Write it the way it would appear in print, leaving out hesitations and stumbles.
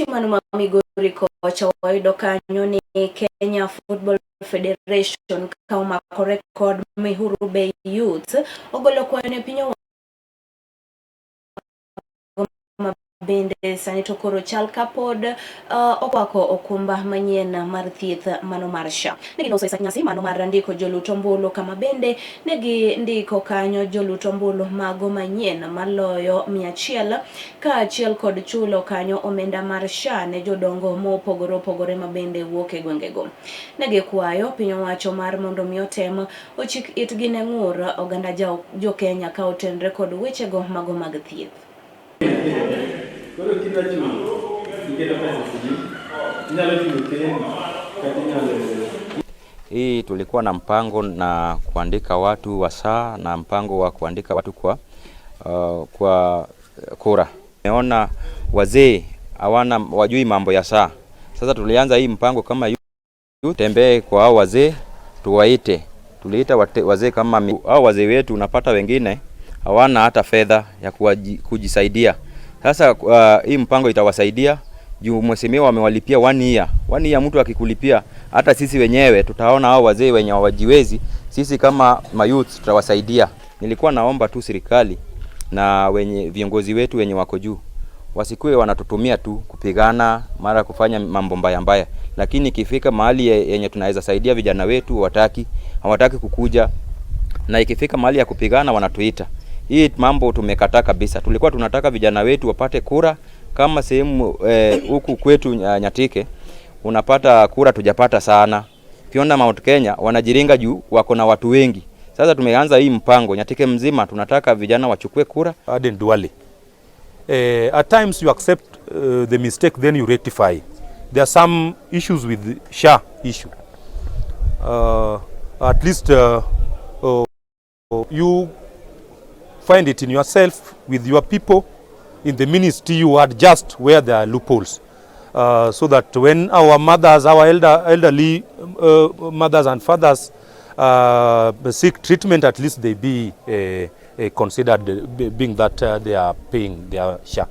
Mano ma Migori kocha wayudo kanyo ni Kenya Football Federation ka omakore kod Mihuru Bay Youth ogolo kwayo ne piny owacho ma bende sani to koro chal ka pod okwako okumba manyien mar thieth mano mar SHA. Ne giloso e sach nyasi mano mar ndiko jolut ombulu kama bende ne gindiko kanyo jolut ombulu mago manyien maloyo 100 kaachiel kod chulo kanyo omenda mar SHA ne jodongo mopogore opogore ma bende wuok e gwengego. Ne gikwayo piny owacho mar mondo mi otem ochik itgi ne ng'ur oganda jo Kenya ka otenre kod wechego mago mag thieth. Koro kidwa chulo, iketo pesa sijui. Inyalo chulo kendi kata inyalo. Hii tulikuwa na mpango na kuandika watu wa SHA na mpango wa kuandika watu kwa kura. Tumeona wazee hawana wajui mambo ya SHA. Sasa tulianza hii mpango kama youth, tembee kwa hao wazee tuwaite. Tuliita wazee kama hao wazee wetu, unapata wengine hawana hata fedha ya kujisaidia. Sasa hii mpango itawasaidia juu mheshimiwa amewalipia one year. One year mtu akikulipia, hata sisi wenyewe tutaona hao wazee wenye hawajiwezi, sisi kama mayouth tutawasaidia. Nilikuwa naomba tu serikali na wenye viongozi wetu wenye wako juu wasikuwe wanatutumia tu kupigana mara kufanya mambo mbaya mbaya, lakini ikifika mahali yenye tunaweza saidia vijana wetu hawataki kukuja, na ikifika mahali ya kupigana wanatuita. Hii mambo tumekataa kabisa. Tulikuwa tunataka vijana wetu wapate kura kama sehemu huku kwetu Nyatike unapata kura tujapata sana. Ukiona Mount Kenya wanajiringa juu wako na watu wengi. Sasa tumeanza hii mpango Nyatike mzima, tunataka vijana wachukue kura. Aden Duale. At times you accept the mistake, then you rectify. There are some issues with the SHA issue. At least you find it in yourself, with your people, in the ministry, you adjust where there are loopholes. So that when our mothers, our elderly mothers and fathers seek treatment, at least they be considered being that they are paying their SHA.